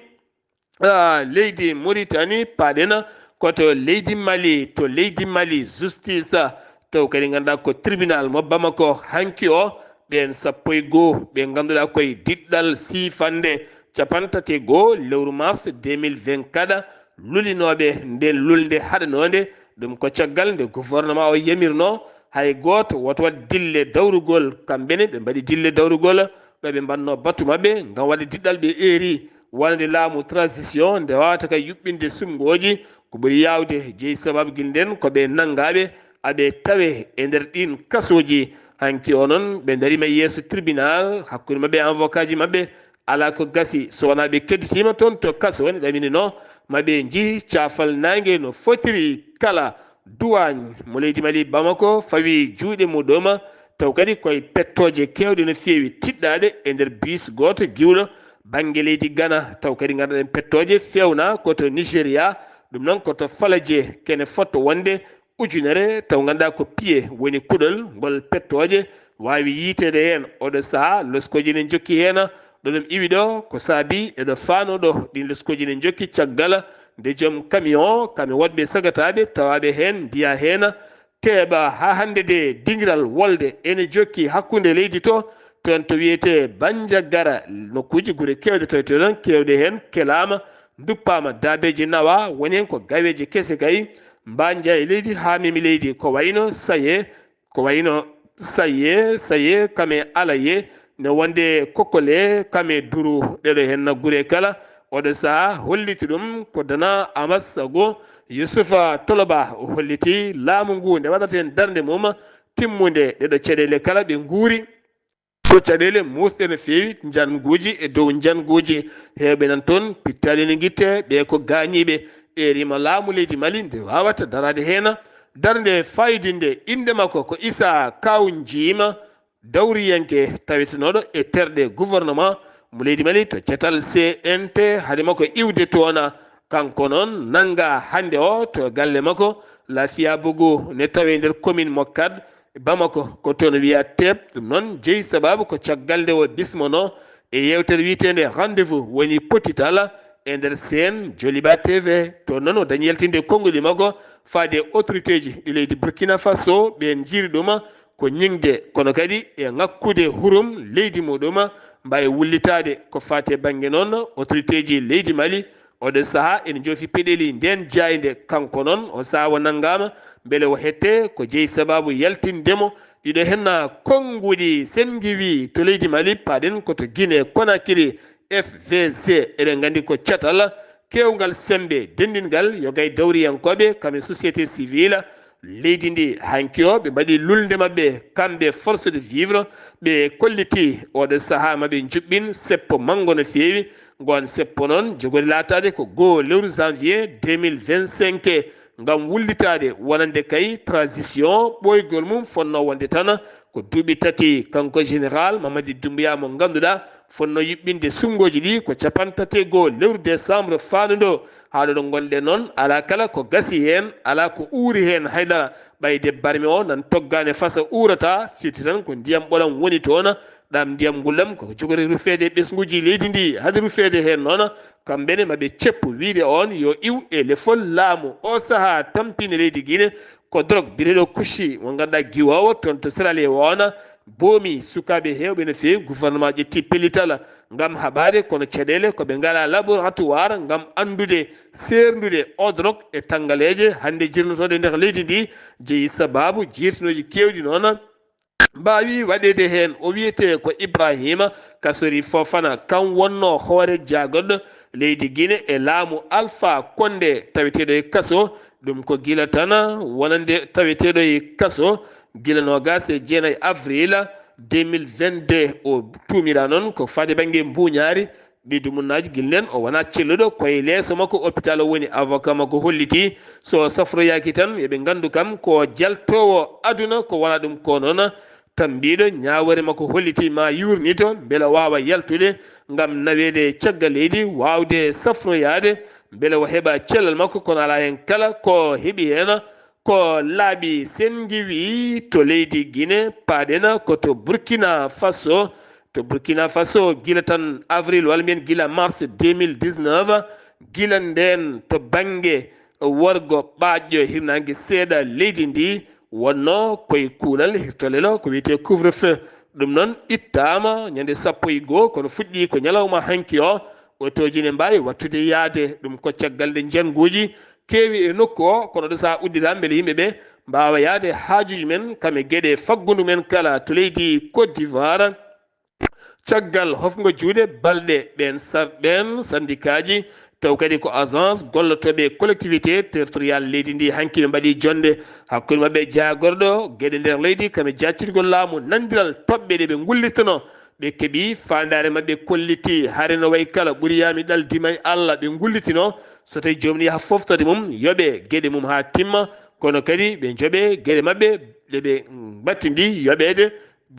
ah, leydi Mauritanie, paaɗen ko to leydi Mali, to leydi Mali, justice, taw kadi ngannduɗaa ko tribunal mo Bamako hanki o, ɓeen sappo e goo ɓe ngannduɗaa koye diɗɗal siifannde cappanɗe tati e goo lewru mars deux mille vingt-quatre, lulinooɓe ndeen lulnde haɗanoonde. Ɗum ko caggal nde gouvernement o yamirno hay gooto woto waɗ dille dawrugol. Kamɓe ne ɓe mbaɗi dille dawrugol ɗo ɓe mbaɗno batu maɓɓe ngam waɗde diɗɗal ɓe eeri wonande laamu transition nde wawata kay yuɓɓinde sumngooji. Ko ɓuri yaawde jeyi sababgil nden ko ɓe nanngaaɓe aɓe tawe e nder ɗin kasooji. Hanki o noon ɓe ndariima yeeso tribunal hakkunde maɓɓe e avocat ji maɓɓe. Alaa ko gasi so wonaa ɓe kedditiima toon to kaso ne ɗaminino maɓɓe njiyi caafal naange no fotiri kala. Duwaañ mo leydi Mali Bamako fawi juuɗe muɗum, taw kadi koye pettooje keewɗe no feewi tiɗɗaaɗe e nder biis gooto giwɗo bannge leydi Gana. Taw kadi ngannduɗen pettooje feewna ko to Nigeria, ɗum noon ko to Falaje kene fotto wonde ujunere, taw ngannduɗaa ko piye woni kuɗol ngol pettooje waawi yiiteede heen. Oɗo sahaa loskooji ne njokki heen, ɗo ɗum iwi ɗo ko saabi eɗo faano ɗo ɗin loskooji ne njokki caggal nde joom camion, camion woɗɓe sagataaɓe tawaaɓe heen mbiya heen teeɓa haa hannde de dingiral wolde ene jokki hakkunde leydi to, toon to wiyetee Bandiagara, nokkuuji gure keewɗe tawetee ɗoon, keewɗe heen kelaama, nduppaama, daabeeji nawa, woni heen ko gaweeje kese kay, Bandia e leydi haa memi leydi, ko wayno Saye, ko wayno Saye, Saye, kame Alaye, ne wonde Kokole, kame Duru, ɗeɗo heen na gure kala. Oɗo sahaa holliti ɗum ko Dana Amat Sago, Yusufa Toloba, o holliti laamu ngu nde waɗata heen darnde mum timmunde, ɗeɗo caɗeele kala ɓe nguuri. Ko caɗeele muusɗe no feewi, njannguuji e dow njannguuji. Heewɓe nan toon, pittaali no ngitte, ɓe ko gaañiiɓe. Ɓe rima laamu leydi Mali nde waawata daraade heen darnde faayidinnde. Innde makko ko Issa Kaw Njiima, dawriyanke tawetenooɗo e terɗe gouvernement mo leydi Mali to catal C N T, hade makko iwde toon. Kanko noon nanngaa hannde o to galle makko, Lafia Bougou, ne tawee nder commune mo Kad, Bamako, ko toon wiyaa teep. Ɗum noon jeyi sabaabu ko caggal nde o bismono e yeewtere wiyeteende Rendez-vous, woni potital e nder seen Joliba T V. Toon noon o dañi yaltinde konnguli makko faade e autorité ji ɗi leydi Burkina Faso, ɓeen njiiri ɗum ko ñiŋde, kono kadi e ŋakkude hurum leydi muɗum, mbaawi wullitaade ko faati e bannge noon autorité ji leydi Mali, Oɗo sahaa ene joofi peɗeli ndeen jaaynde. Kanko noon o saawa nanngaama mbele o hette ko jeyi sabaabu yaltinde mo ɗiɗo heen konnguɗi senngiwi to leydi Mali, paaɗen ko to Guinée Conakry, F V C. Eɗen nganndi ko catal keewngal semmbe denndingal yoga e dawriyankooɓe kam e société civile leydi ndi. Hanki o ɓe mbaɗi lulnde maɓɓe kamɓe force de vivre, ɓe kolliti oɗo sahaa maɓe njuɓɓin seppo manngo no feewi. Ngoon seppo noon jogori laataade ko goo lewru janvier deux mille vingt-cinq ngam wullitaade wonande kay transition ɓooygol mum fonnoo wonde tan ko duuɓi tati. Kanko général Mamadi Doumbouya mo ngannduɗaa fonnoo yuɓɓinde sunngooji ɗi ko cappanɗe tati e goo lewru décembre faandu ɗo. Haa ɗo ɗo ngonɗen noon, alaa kala ko gasi heen, alaa ko uuri heen haydara. Ɓayde barme o nan toggaani fasa uurata, firti tan ko ndiyam ɓolam woni toon. Ɗam ndiyam ngulɗam ko jogori rufeede e ɓesnguuji leydi ndi. Hade rufeede heen noon, kamɓe ne maɓe ceppu wiyde oon yo iw e lefol laamu. O sahaa tampini leydi Guinée ko drogue biyeteeɗo kushi mo ngannduɗaa giwoowo toon to Sierra Leone boomi sukaaɓe heewɓe no feewi. Gouvernement ƴetti pellital ngam haɓaade, kono caɗeele ko ɓe ngalaa laboratoire ngam anndude seerndude o drogue e tanngaleeje hannde jirnotooɗe nder leydi ndi. Jeyi sabaabu jeertinooji keewɗi noon mbaawi waɗeede heen. O wiyetee ko Ibrahima Kassory Fofana, kam wonnoo hoore jaagorɗo leydi Guinée e laamu Alpha Condé, taweteeɗo e kaso. Ɗum ko gila tan wonande taweteeɗo e kaso gila noogaas e jeenayi avril deux mille vingt-deux. O tuumiraa noon ko faade bannge mbuuñaari. Ɗi dumunnaaji gila ndeen o wonaa celluɗo, ko e leeso makko hôpital o woni. Avocat makko holliti so safroyaaki tan yo ɓe nganndu kam ko jaltoowo aduna, ko wonaa ɗum ko noon. Tammbiiɗo ñaawoore makko holliti ma yuurnito mbele o waawa yaltude ngam naweede caggal leydi, waawde safroyaade mbele o heɓa cellal makko, kono alaa heen kala ko heɓi heen. Ko laaɓi senngiwi to leydi Guinée, paaɗen ko to Burkina Faso. To Burkina Faso, gila tan avril, walla mbiyen gila mars deux mille dix-neuf, gila ndeen to bannge worgo ɓaaƴɗo hirnaange seeɗa leydi ndi, wonnoo koye kuulal hirtolelo ko wiyetee couvre-feu. Ɗum noon ittaama ñande sappo e goo, kono fuɗɗii ko ñalawma hanki o. Otooji ne mbaawi wattude yaade, ɗum ko caggal nde njannguuji keewi e nokku o, kono ɗo so a uddiraa mbele yimɓe ɓe mbaawa yaade haajuuji men, kam e geɗe faggundu men kala to leydi Côte d'Ivoire. Caggal hofngo juuɗe balɗe, ɓeen sar-, ɓeen sandikaaji, taw kadi ko agence gollotooɓe collectivité territoriale leydi ndi, hanki ɓe mbaɗi jonnde hakkunde maɓɓe e jaagorɗo geɗe nder leydi, kam e jaccirgol laamu, nanndiral toɓɓe ɗe ɓe ngullitano. Ɓe keɓi faandaare maɓɓe kolliti, hare no wayi kala ɓuri yaami ɗal dimay Allah, ɓe ngullitino so tawi joomum yaha foftorde mum, yoɓe geɗe mum haa timma, kono kadi ɓe njoɓe geɗe maɓɓe ɗe ɓe mbattindi yoɓeede.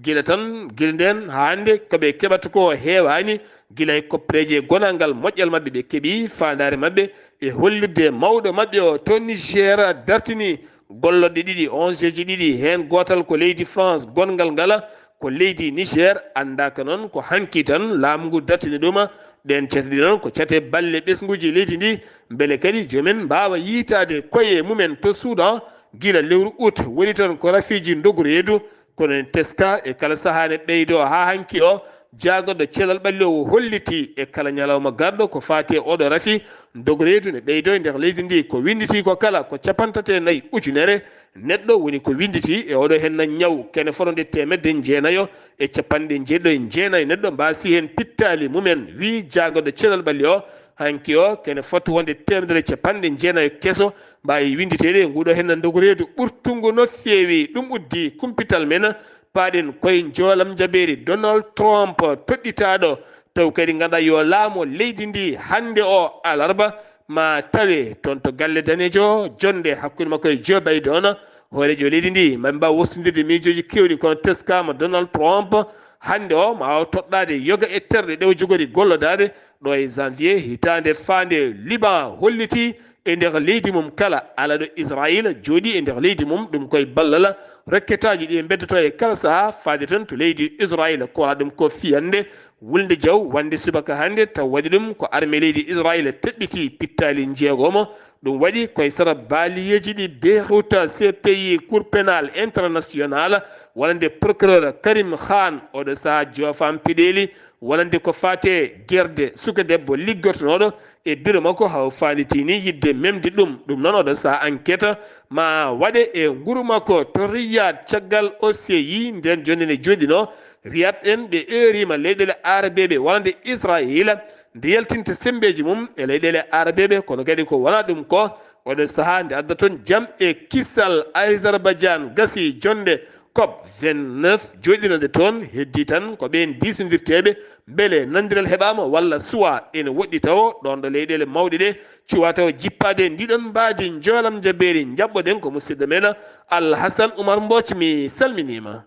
Gila tan, gila ndeen haa hannde, ko ɓe keɓata ko heewaani, gila e koppereeje e gonangal moƴƴal maɓɓe, ɓe keɓi faandaare maɓɓe e hollirde mawɗo maɓɓe o to Niger dartini gollorɗe ɗiɗi, O N G ji ɗiɗi, heen gootal ko leydi France, gonngal ngal ko leydi Niger, anndaaka noon ko hanki tan laamu ngu dartini ɗum. Ɗeen cate ɗiɗi noon ko cate balle ɓesnguuji leydi ndi, mbele kadi joom en mbaawa yiytaade koye mum en to Soudan, gila lewru août woni toon ko rafiiji ndogu reedu, kono en teska e kala sahaa ne ɓeydo haa hanki o, jaagorɗo cellal ɓalli o holliti e kala ñalawma garɗo ko faati e oɗo rafi ndogu reedu ne ɓeydo e nder leydi ndi. Ko winnditi ko kala ko cappanɗe tati e nayi ujunere neɗɗo woni ko winnditi e oɗo henna ñaw, kene fotnde teemedde jeenayo e cappanɗe njeeɗiɗo e jeenayi neɗɗo mbaasi heen pittaali mum en, wii jaagorɗo cellal ɓalli o. Hanki o, kene foti wonde teemedere e cappanɗe jeenayo keso mbaawi winnditeede e nguɗo henna ndogu reedu ɓurtungu no feewi. Ɗum uddi kumpital men, paaɗen koye njoolam njabeeri Donald Trump toɗɗitaaɗo, taw kadi ngannduɗaa yo laamo leydi ndi hannde o alarba ma tawe toon to galle daneejo jonnde hakkunde makko e Joe Biden. Hooreejo leydi ndi ma mbaaw wostondirde miijooji keewɗi, kono teskaama Donald Trump hannde o ma waaw toɗɗaade yoga e terɗe ɗe o jogori gollodaade ɗo e janvier hitaande faande. Liban holliti e nder leydi mum kala, alaa ɗo Israayiila jooɗii e nder leydi mum, ɗum koye ballal rokketaaji ɗi ɓe mbeddoto e kala sahaa faade tan to leydi Israayiila. Ko waɗa ɗum ko fiyannde wulnde jaw wonde subaka hannde, taw waɗi ɗum ko armée leydi Israayiila teɓɓiti pittaali njeegomo. Ɗum waɗi koye sara baaliyeeji ɗi Beyrouth, C P I, Cour pénale internationale, wonande procureur Karim Khan, oɗo sahaa joofam peɗeeli wonande ko faate gerde suka debbo liggotonooɗo e biro makko, haw faaliti ni yidde memde ɗum. Ɗum noon oɗo sahaa enquête ma waɗe e nguru makko to Riyad. Caggal O C I nden jonde nde jooɗino, Riyad en ɓe eeriima leyɗeele arabeeɓe wonande Israayiila nde yaltinta semmbeeji mum e leyɗeele arabeeɓe, kono kadi ko wonaa ɗum ko oɗo sahaa nde adda toon jam e kisal. Azerbaijaan gasi jonde COP vingt-neuf jooɗinode toon, heddii tan ko ɓeen diisondirteeɓe mbele nanndiral heɓaama walla suwaa ene woɗɗi tawo ɗoon ɗo leyɗeele mawɗe ɗe cuwaa tawo jippaade e ndiɗon mbaadi. Njoolam jabeeri njaɓɓoɗen ko musidɗo men Alhasan Umar Mbooc, mi salminiima.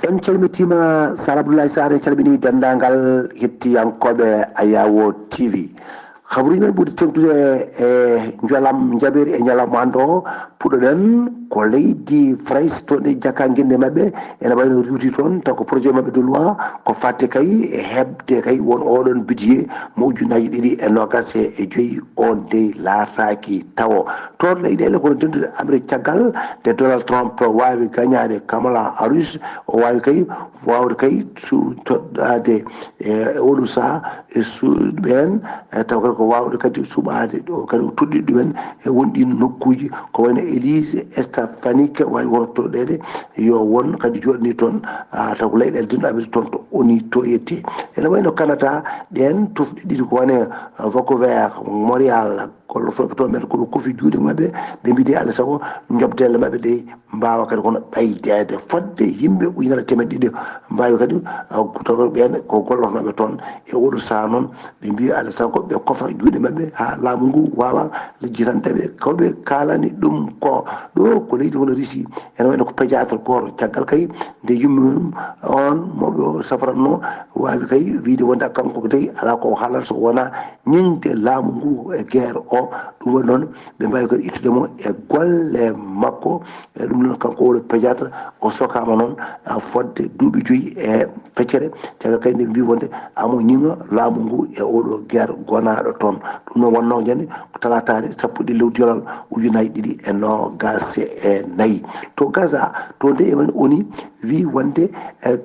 En calmitiima Sar Abdoulaye Sarr, en calminii denndaangal hettiyankooɓe Ayawo T V. Habruuji men ɓuri teŋtude e njolam njabeeri e ñalawma hannde o, puɗɗoɗen ko leydi France, to nde jaka ngennde maɓɓe ene wayno riwti toon, taw ko projet maɓɓe de loi ko fatte kay e heɓde kay won oɗon budget mo ujunnaaji ɗiɗi e noogas e joyi on dey laataaki tawo. Toon leyɗeele kono denndude Amérique caggal nde Donald Trump waawi gañaade Kamala Harris, o waawi kay waawde kay su toɗɗaade e oɗo saha e suuɗi ɓeen, e taw kadi ko waawde kadi suɓaade ɗo kadi o toɗɗiɗo ɗumen e won ɗiin nokkuuji ko wayno Elise Stefanik waawi wontoɗeede yo won kadi jooɗani toon, taw ko leyɗeele dinɗo Amérique toon to oni to yetti. Ene wayno Canada ɗeen tufɗe ɗiɗi ko wayno Vancouver, Montréal, gollotooɓe toon ɓeen ko ɓe kofi juuɗe maɓɓe, ɓe mbiyi de alaa sago njoɓdelle maɓɓe ɗe mbaawa kadi kono ɓeydeede fodde yimɓe ujunere teemeɗɗe ɗiɗi mbaawi kadi tawɓe ɓeen ko gollotnooɓe toon. E oɗo saha noon ɓe mbiyi alaa sago ɓe kofa juuɗe maɓɓe haa laamu ngu waawa lijjitande ɓe ko ɓe kaalani ɗum ko. Ɗo ko leydi hono Russie ene wayno ko pédiatre gooto caggal kay nde yummi mum on mo ɓe safaratno waawi kay wiyde wonde kanko dey alaa ko o haalata so wonaa ñiŋde laamu ngu e guerre o. Ɗum waɗi noon ɓe mbaawi kadi ittude mo e golle makko. E ɗum noon kanko oɗo pédiatre o sokaama noon fodde duuɓi joyi e feccere caggal kay nde ɓe mbi wonde amo ñiŋa laamu ngu e oɗo guerre gonaaɗo toon. Ɗum noon wonnoo jannde ko talaataare sappo ɗiɗi lewru jolal ujunnaaji ɗiɗi e noogas e nayi. To Gaza to nde emen oni wi wonde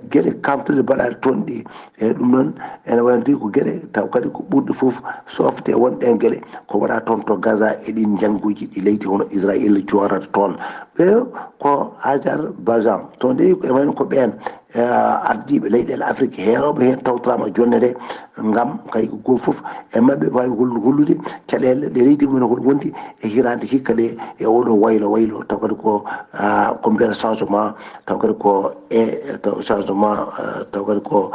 geɗe kamtuɗe mbaɗaɗe toon ɗi e ɗum noon ene wayno ko geɗe taw kadi ko ɓurɗe fof softe won ɗen geɗe ko waɗa toon to Gaza e ɗin njannguuji ɗi leydi hono Israel joorata toon. Ɓe ko Azerbaijaan to nde ene wayno ko ɓeen ardiiɓe leyɗeele Afrik heewɓe heen tawtoraama jonnde nde ngam kay goo fof e maɓɓe waawi hollude caɗeele ɗe leydi mumen hol wondi e hiraande hikka ɗe e oɗo waylo waylo taw kadi ko ko mbiyata changement taw kadi ko e taw changement taw kadi ko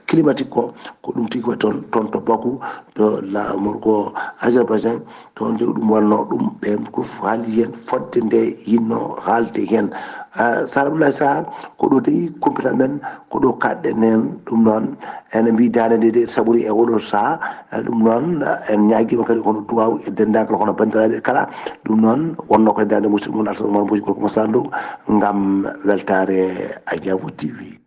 climatique ko ko ɗum tigi waɗi toon toon to Baku to laamorgo Azerbaijaan. To nde ɗum wonnoo ɗum ɓeen fof haali heen fodde nde yinnoo haalde heen. Sar Abdoulaye Sarr ko ɗo tawi kumpital men ko ɗo kaɗɗen heen ɗum noon ene mbiy daande nde de saɓori e oɗo saha. Ɗum noon en ñaagiima kadi hono duwaaw e denndaangal hono banndiraaɓe kala. Ɗum noon wonnoo ko e daande musidɗo mon Alsan Umar Mboji gorko mo Sallu ngam weltaare Ajaabu T V.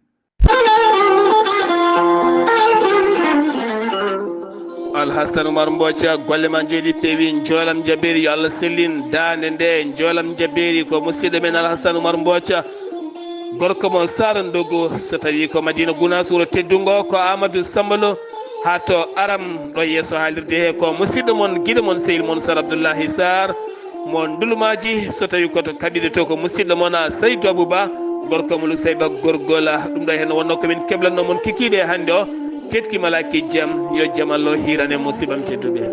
Alhassan Umar Mboca, golle ma njooɗi peewi. Njoolam jabeeri, yo Allah sellin daande nde. Njoolam jabeeri ko musidɗo men Alhassan Umar Mboca, gorko mo Sara Ndogo, so tawi ko Madina Gunaas wuro teddungo, ko Amadou Sambalo haa to Aram ɗo yeeso haalirde he, ko musidɗo mon, giɗo mon, sehil mon Sar Abdoullahi Sarr mo Ndulmaaji. So tawi ko to kaɓirɗe to ko musidɗo mon Saydou Abouba, gorko mo Luksayba gorgol. Ɗum ɗo heen wonno ko min keblanno mon kikiiɗe hannde o. Ketki malaki jam, yo jam Allah hiirane musibam tedduɓe.